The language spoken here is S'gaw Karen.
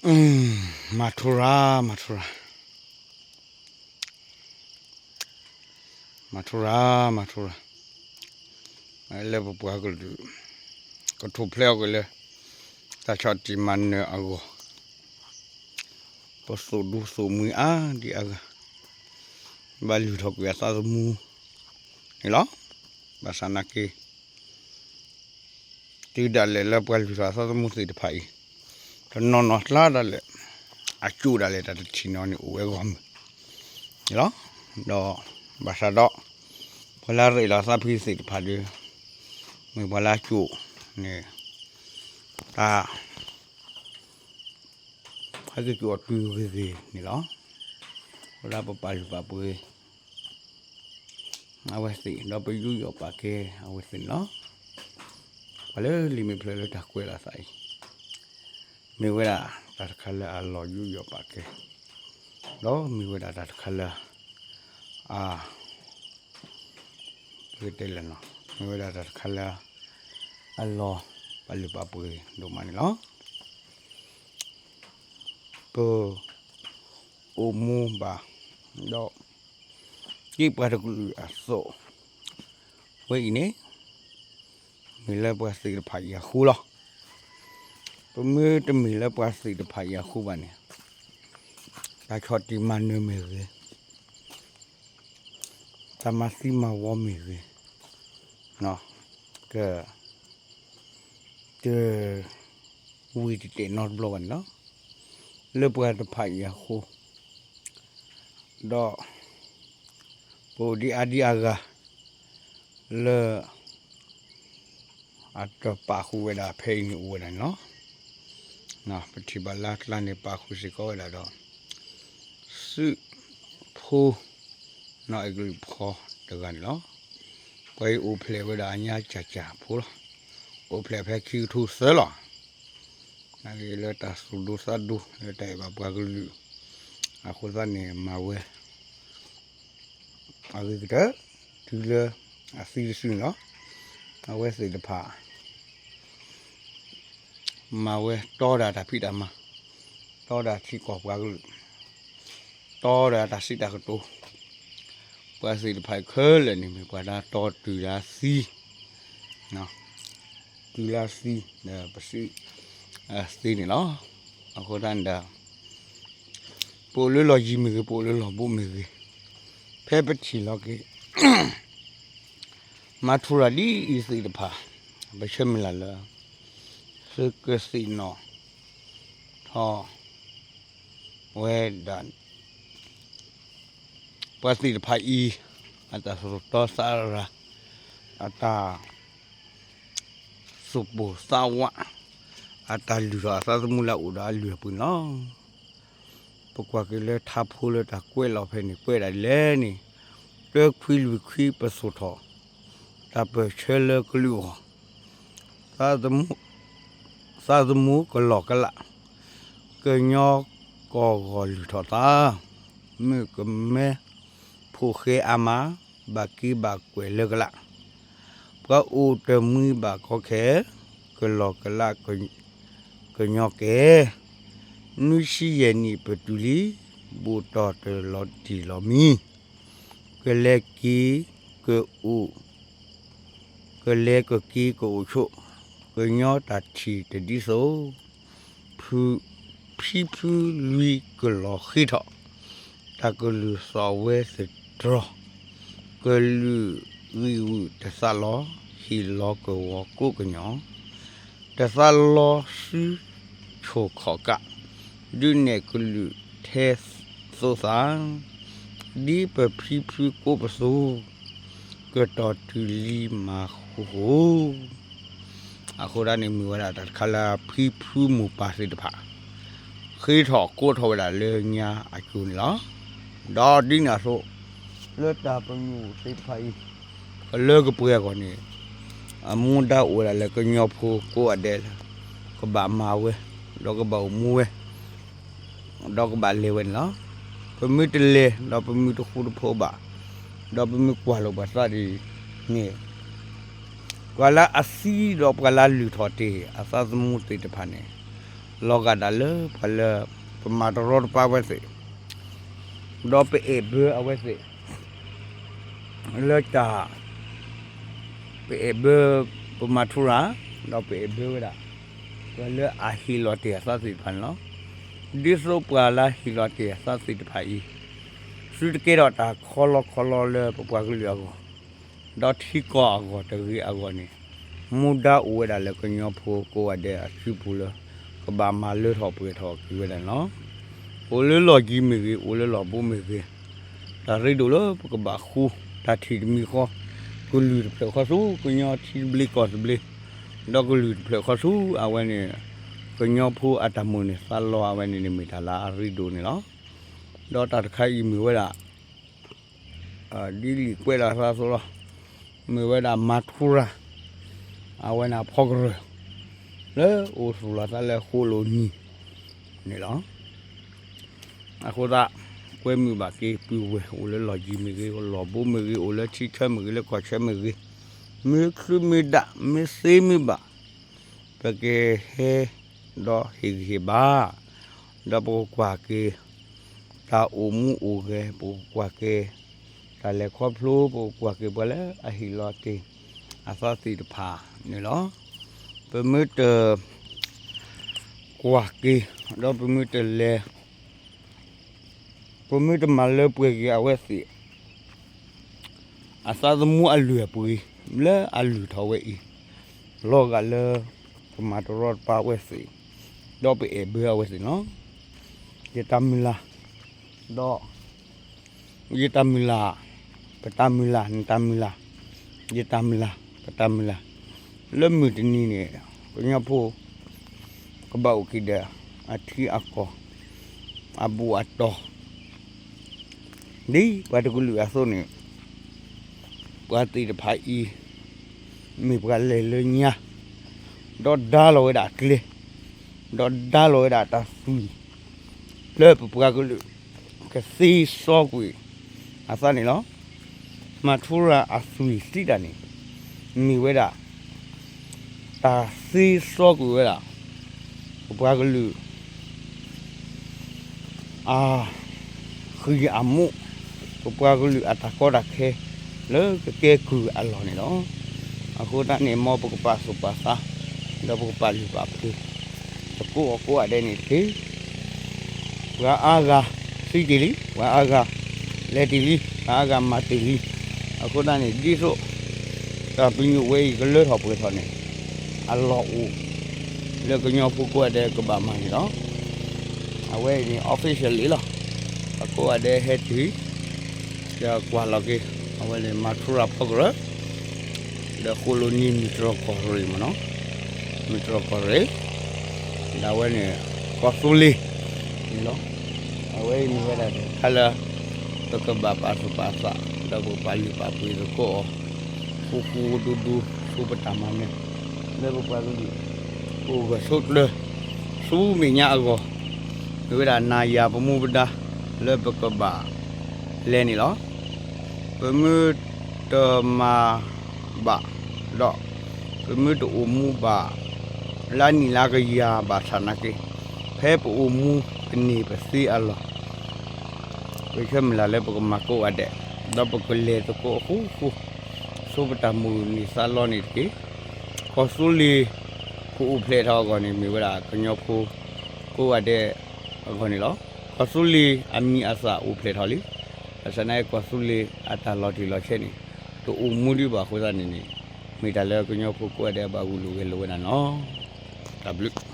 မၤထူရၤ, မၤထူရၤ, မၤထူရၤ, မၤထူရၤ, လၢပပှၤကလုာ် ကထူၣ်ဖျဲးအီၤက့ၤလၢ တၢ်ဆီၣ်တံၢ်မၤနၢၤအဂီၢ်, ပသိၣ်ဒူသိၣ်မှံအါဒံအါဂၤ, ဘၣ်လုၢ်ထီၣ်ကွံာ်အသးသမူန့ၣ်လီၤ. ဘၣ်ဆၣ်နာ်က့ တုၤဒၣ်လဲာ်လၢပှၤလုၢ်ထီၣ်အသးသမူသ့ၣ်တဖၣ်အံၤ တနီၤနီၤကျါဒၣ်လဲာ် အကၠိၣ်ဒၣ်လဲာ်တၢ်တထံၣ်နီၤန့ၣ်အိၣ်ဝဲဂီၢ်မုၢ်န့ၣ်လီၤ. ဒီးဘၣ်ဆၣ်ဒီး ပှၤလၢအရ့လိာ်သးဖှံသ့ၣ်တဖၣ်ဒီး မ့ၢ်ပှၤလၢအကၠိၣ်န့ၣ် တၢ် ဟဲက့ၤကၠိၣ်အီၤတုၤဂ့ၤဂ့ၤန့ၣ်လီၤ. အဃိဒၣ်ပပာ်လုၢ်ပာ်ပှ့ၤ အဝဲသ့ၣ် ဒီးပယူးယီၣ်ပာ်ကဲအဝဲသ့ၣ်န့ၣ်လီၤ. ပှၤလၢလံာ်မဲာ်ဖျၢၣ်လၢတၢ်ကွဲးလီၤသးအံၤ မ့ၢ်ဝဲဒၣ်တၢ်တခါလၢအလီၤယူးယီၣ်ပာ်ကဲ, ဒီးမ့ၢ်ဝဲဒၣ်တၢ်တခါလၢ အ ပကတဲလဲၣ်နီၤ မ့ၢ်ဝဲဒၣ်တၢ်တခါလၢ အလီၤပာ်လုၢ်ပာ်ပှ့ၤဒိၣ်မးန့ၣ်လီၤ. ပ အိၣ်မူဘၣ် ဒီး က့ပှၤတကလုာ်အသိး ဝဲအံၤန့ၣ် မ့ၢ်လၢပှၤသ့ၣ်တဖၣ်အံၤအဃိလီၤ. ပမ့ၢ်တမ့ၢ်လၢပှၤသ့ၣ်တဖၣ်အံၤအဃိဘၣ်န့ၣ် တၢ်ဆီၣ်တံၢ်မၤနၢၤမ့ၢ်ဂ့ၤ, တၢ်မၤသံမၤဝီမ့ၢ်ဂ့ၤ, က တ ဝံၤတတဲာ်နီတဘျီဘၣ်န့ၣ်လီၤ. လၢပှၤတဖၣ်အံၤအဃိ ဒီး ပအိၣ်ဒံးအါဒံးအါဂၤ လၢ အတပာ်ဃုာ်ဝဲဒၣ်ဖဲအံၤန့ၣ်အိၣ်ဝဲဒၣ်န့ၣ်လီၤ. ပထံၣ်ဘၣ်လၢအကျါန့ၣ် ပာ်ဃုာ်စ့ၢ်ကီးဝဲဒၣ်ဒီး စုဖိ နီၢ်အဲကလုၢ်ဖီတဂၤန့ၣ်လီၤ. ပှၤအံၤအိၣ်ဖျဲၣ်ဝဲဒၣ်အညါကၢ်ကၢ်ဖိလီၤ. အိၣ်ဖျဲၣ်ဖဲခံကထိသၢလီၤ. နာ်က့လၢတၢ်သူၣ်ဒူသးဒူ လၢတၢ်အဲၣ်ဘၣ်ပှၤကလုာ် အဃိသတးန့ၣ် မၤဝဲ အဂ့ၤကတၢၢ် တုၤလၢအသံတစုန့ၣ်လီၤ. အဝဲသ့ၣ်တဖၣ် မၤဝဲတီဒၣ်တၢ်ဖံးတၢ်မၤ, တီဒၣ်ထံကီၢ်ပှၤကလုာ်, တီဒၣ်တၢ်စံးတၢ်ကတိၤ, ပှၤသ့ၣ်တဖၣ်အံၤခဲလၢာ်န့ၣ် မ့ၢ်ပှၤလၢတီတုၤလၢသံ, တုၤလၢသံ ဒီးပစံး သ့န့ၣ်လီၤ. အဃိသတးန့ၣ်ဒီး ပအိၣ်လၢလီၢ်ယံၤမ့ၢ်ဂ့ၤ, ပအိၣ်လၢလီၢ်ဘူးမ့ၢ်ဂ့ၤ, ဖဲပထံၣ်လီၤက့ၤ မၤထူရၤဒ်အံၤသ့ၣ်တဖၣ် ပဆၢမုၢ်လၢ်လၢ သုကသ့ၣ်နီၣ်ထီၣ်ဝဲဒၣ် ပှၤသ့ၣ်တဖၣ်အံၤ အတၢ်သူၣ်တီသးရၤ, အတၢ် သူၣ်ပိၢ်သးဝး, အတၢ်လုၢ်ထီၣ်အသးသမူလၢအအိၣ်ဒီးအလုၢ်အပှ့ၤန့ၣ်လီၤ. ပကွၢ်က့ၤလၢထါဖိလၢတၢ်ကွဲးလီၤဖဲန့ၣ် ကွဲးဒၣ်လဲၣ်န့ၣ်, တၢခွံလွံၢ်ခွံပသိၣ်ထီၣ် တၢ်ပၢၢ်ဆၢလၢကလုာ်အဂီၢ်, သးသမူကလီၢ်ကလး, ကညီကီၢ်ဂီၢ်လုၢ်ထီၣ်သး, မုၣ်ကမဲ ဖိၣ်ဃဲအါမး, ဘၣ်က့ဘၣ်ကွဲးလၢကလး, ပှၤအိၣ်တမှံဘၣ်ကီခဲ, ကလီၢ်ကလးကညီကဲ, နွံဆံယဲၢ်နံၣ်ပတုၤလံ, ဘူးတီၤတလီၤတံၢ်လီၤမံ, ကလဲၤက့ၤကအိၣ် ကလဲၤကက့ၤကအိၣ်ဆိး, ကညီတၢ်ထံၣ်တဒ်သိး, ဖံဖုလွံၢ်ကလီၤဃ့ထီၣ်, တၢ်ကလုၢ်သီၣ်ဝဲသတြီၤ, ကလုာ်ဂံၢ်ဂုာ်တသးလီၤ, ဟ့ၣ်လီၤကဝီၤကိးကညီၤ, တသးလီၤဆူဆိၣ်ခီၣ်ကး, ဒုးနဲၣ်ကလုာ်ထဲသိးသး, ဒ်ပဖံဖုကိးပသူ, ကတီၢ်တုၤလံမၤဃူဃူ အဃိဒၣ်န့ၣ် မ့ၢ်ဝဲဒၣ်တၢ်တခါလၢဖံဖုမိၢ်ပၢ်သ့ၣ်တဖၣ် ဃ့ထီၣ်ကိးထီၣ်ဝဲဒၣ်လၢညါအကၠိၤန့ၣ်လီၤ. ဒီးဒ်န့ၣ်အသိး လၢတၢ်ပညိၣ်သ့ၣ်တဖၣ်အံၤ ကလၢကပှဲၤအဂီၢ်န့ၣ် အမူဒါအိၣ်ဝဲဒၣ်လၢကညီဖိကိးဂၤဒဲးလၢ ကဘၣ်မၤဝဲ ဒီးကဘၣ်အိၣ်မူဝဲ ဒီးကဘၣ်လဲၤဝဲန့ၣ်လီၤ. ပမ့ၢ်တလဲၤ ဒီးပမ့ၢ်တဃူတဖိးဘၣ် ဒီးပမ့ၢ်ကွၢ်လိာ်ပသးဒ်န့ၣ် ပှၤလၢအသံဒီးပှၤလၢအလုၢ်ထီၣ်တ့ၢ်အသးသမူသ့ၣ်တဖၣ်န့ၣ် လီၤဂာ်ဒၣ်လၢပှၤလၢ ပမၤတရီတပါအဝဲသ့ၣ်, ဒီးပအဲၣ်ဘၢအဝဲသ့ၣ် လၢတၢ် ပအဲၣ်ဘၢ ပမၤထူရၤ, ဒီးပအဲၣ်ဘၢဝဲဒၣ် ပှၤလၢအဟ့ၣ်လီၤတ့ၢ်အသးသ့ၣ်တဖၣ်န့ၣ်လီၤ. ဒ်သိးပှၤလၢဟ့ၣ်လီၤတ့ၢ်အသးသ့ၣ်တဖၣ်အံၤ သုတကဲထီၣ်တၢ်ခီလီခီလီလၢပပှၤကလုာ်အဂီၢ်, ဒီးထံကီၢ်အဂီၢ်တဂ့ၤအဂီၢ်န့ၣ်, မူဒါအိၣ်ဝဲဒၣ်လၢကညီဖိကိးဂၤဒဲးအစုပူၤလၢ ကဘၣ်မၤလၢထီၣ်ပှဲၤထီၣ်က့ၤဝဲဒၣ်န့ၣ်လီၤ. အိၣ်လၢလီၢ်ကံမ့ၢ်ဂ့ၤ, အိၣ်လၢလီၢ်ဘူးမ့ၢ်ဂ့ၤ, တၢ်ရ့ဒိၣ်လၢပကဘၣ်ဃူ တၢ်ထံၣ်တမံၤဃီ, ကလုာ်တဖျၢၣ်ဃီဆူ ကညီထံသဘျ့ကီၢ်သဘျ့, ဒီးကလုာ်တဖျၢၣ်ဃီဆူအဝဲန့ၣ် ကညီဖိအတၢ်မိၣ်န့ၢ်သးလီအဝဲန့ၣ်န့ၣ် မ့ၢ်တၢ်လၢအရ့ဒိၣ်န့ၣ်လီၤ. ဒီးတၢ်တခါအံၤမ့ၢ်ဝဲဒၣ် ဒ်လံာ်ကွဲးလီၤသးအသိးလီၤ. မ့ၢ်ဝဲဒၣ်မၤထူရၤ အဝဲန့ၣ်အဖီကရၢၢ် လၢအိၣ်သူၣ်လီၤသးလၢဃိၣ်လိၣ်နံၤန့ၣ်လီၤ. အဃိသတး ကွဲမုာ်ဘၣ်က့ၤပုၢ်ဝဲၢ် အိၣ်လၢလီၢ်ကံမ့ၢ်ဂ့ၤ, လီၢ်ဘူးမ့ၢ်ဂ့ၤ, အိၣ်လၢထံဆၢမ့ၢ်ဂ့ၤ, လၢကီၢ်ဆၢမ့ၢ်ဂ့ၤ, မ့ၢ်ချုးမ့ၢ်ဒၣ် မ့ၢ်သ့မ့ၢ်ဘၣ် ပကဟဲ ဒီးဟ့ၣ်ဂံၢ်ဟ့ၣ်ဘါ, ဒီးပကကွၢ်က့ၤ တၢ်အိၣ်မူအိၣ်ဂဲၤ, ပကကွၢ်က့ၤ တၢ်လဲၤခီဖျိ, ပကကွၢ်က့ၤပှၤလၢအဟ့ၣ်လီၤတ့ၢ်အသးသ့ၣ်တဖၣ်န့ၣ်လီၤ. ပမ့ၢ်တ ကွၢ်က့ၤ, ဒီးပမ့ၢ်တလဲၤ, ပမ့ၢ်တမၤလၢပှဲၤက့ၤအဝဲသ့ၣ် အသးသမူအလုၢ်အပှ့ၤ လၢအလုၢ်ထီၣ်ဝဲအံၤ, လီၤဂာ်လၢ ပမၤတရီတပါအဝဲသ့ၣ်, ဒီးပအဲၣ်ဘၢအဝဲသ့ၣ်န့ၣ်လီၤ. ယတၢ်မုၢ်လၢ်, ဒီး ယတၢ်မုၢ်လၢ်, ပတၢ်မုၢ်လၢ်, နတၢ်မုၢ်လၢ်, ယတၢ်မုၢ်လၢ်, ပတၢ်မုၢ်လၢ်, လၢမုၢ်တနံၤန့ၣ် ကညီဖိ ကဘၣ်အိၣ်က့ၤဒီး အထံအကီၢ် အဘူးအတီၢ် ဒ်ပှၤတကလုာ်အသိးန့ၣ် ပှၤသ့ၣ်တဖၣ်အံၤ မ့ၢ်ပှၤလဲၤလၢညါ, ဒီးဒါလီၤဝဲဒၣ်အကျဲ, ဒီးဒါလီၤဝဲဒၣ်တၢ်သွံၣ် လၢပပှၤကလုာ် ကသ့စီကွံာ်အသးန့ၣ်လီၤ. မၤထူရၤအသွံၣ်သံတၢ်န့ၣ် မ့ၢ်ဝဲဒၣ် တၢ်သ့စီကွံာ်ဝဲဒၣ် ပပှၤကလုာ် အဃံအမူး, ပပှၤကလုာ်အတၢ်ကီတၢ်ခဲ လၢကကဲကုၢ်အလီၢ်န့ၣ်လီၤ. အဃိသတးန့ၣ် မ်ပကပာ်သူၣ်ပာ်သး ဒီးပကပာ်လုၢ်ပာ်ပှ့ၤ သကိးအီၤကိးဂၤဒဲးန့ၣ်တက့ၢ်. ပှၤအါဂၤသံတ့ၢ်လံ, ပှၤအါဂၤ လဲၤတ့ၢ်လံ, ပှၤအါဂၤမၤတ့ၢ်လံ. အဃိသတးန့ၣ် ဒ်သိး တၢ်ပညိၣ်ဝဲအံၤကလၢထီၣ်ပှဲၤထီၣ်န့ၣ် အလီၢ်အိၣ် လၢကညီဖိကိးဂၤဒဲးကဘၣ်မၤန့ၣ်လီၤ. အဝဲအံၤန့ၣ် officially လီၤ. အကိးဂၤဒဲးဟဲတုၤ ဒီးကွၢ်လီၤက့ၤ အဝဲန့ၣ် မၤထူရၤဖီကရၢၢ် ဒီးဃိၣ်လိၣ်နံၤ မုၢ်တြီၢ်ကီၢ်ရ့ၣ်မ့ၢ်နီၤ, မုၢ်တြီၢ်ကီၢ်ရ့ၣ် ဒီးအဝဲန့ၣ် ကီၢ်သူလ့ၤန့ၣ်လီၤ. အဝဲအံၤမ့ၢ်ဝဲဒၣ်တၢ်တခါလၢ ပကဘၣ်ပာ်သူၣ်ပာ်သး ဒီးပကပာ်လုၢ်ပာ်ပှ့ၤသကိးအီၤ ဃူဃူဒူဒူ ဆူပတၢ်မၤနၢၤ လၢပပှၤကလုာ် အိၣ်ဂၢၢ်ဆိးကျၢၤ ဆူမဲာ်ညါအဂီၢ် မ့ၢ်ဝဲဒၣ်နၤယၤပမူပဒါ လၢပကဘၣ်လဲၤန့ၣ်လီၤ. ပမ့ၢ်တမၤဘၣ် ဒီး ပမ့ၢ်တအိၣ်မူဘၣ် လၢနံၣ်လၢကယၤဘၣ်ဆၣ်နာ်က့ ဖဲပအိၣ်မူပန့ၢ်ပသ့အလီၢ် ပဆၢမုၢ်လၢ်လၢပကမၤကိးဂၤဒဲး ဒီးပကလဲၤသကိးအဃူဃူ ဆူပတၢ်မိၣ်န့ၢ်သးလီန့ၣ်တက့ၢ်. ကီၢ်သူလ့ၤ ကအိၣ်ဖျဲၣ်ထီၣ်အဂီၢ်န့ၣ် မ့ၢ်ဝဲဒၣ်ကညီဖိကိးဂၤဒဲးအဂီၢ်န့ၣ်လီၤ. ကီၢ်သူလ့ၤအမံၤအသၣ်အိၣ်ဖျဲၣ်ထီၣ်လံ. ဘၣ်ဆၣ်နာ်က့ ကီၢ်သူလ့ၤအတၢ်လီၤတံၢ်လီၤဆဲးန့ၣ် တအိၣ်မူဒံးဘၣ်အဃိသတးန့ၣ်န့ၣ် မ့ၢ်တၢ်လၢကညီဖိကိးဂၤဒဲးဘၣ်ဂုာ်လိာ်ဂဲၤလိာ်ဝဲဒၣ်န့ၣ်လီၤ. တၢ်ဘျုး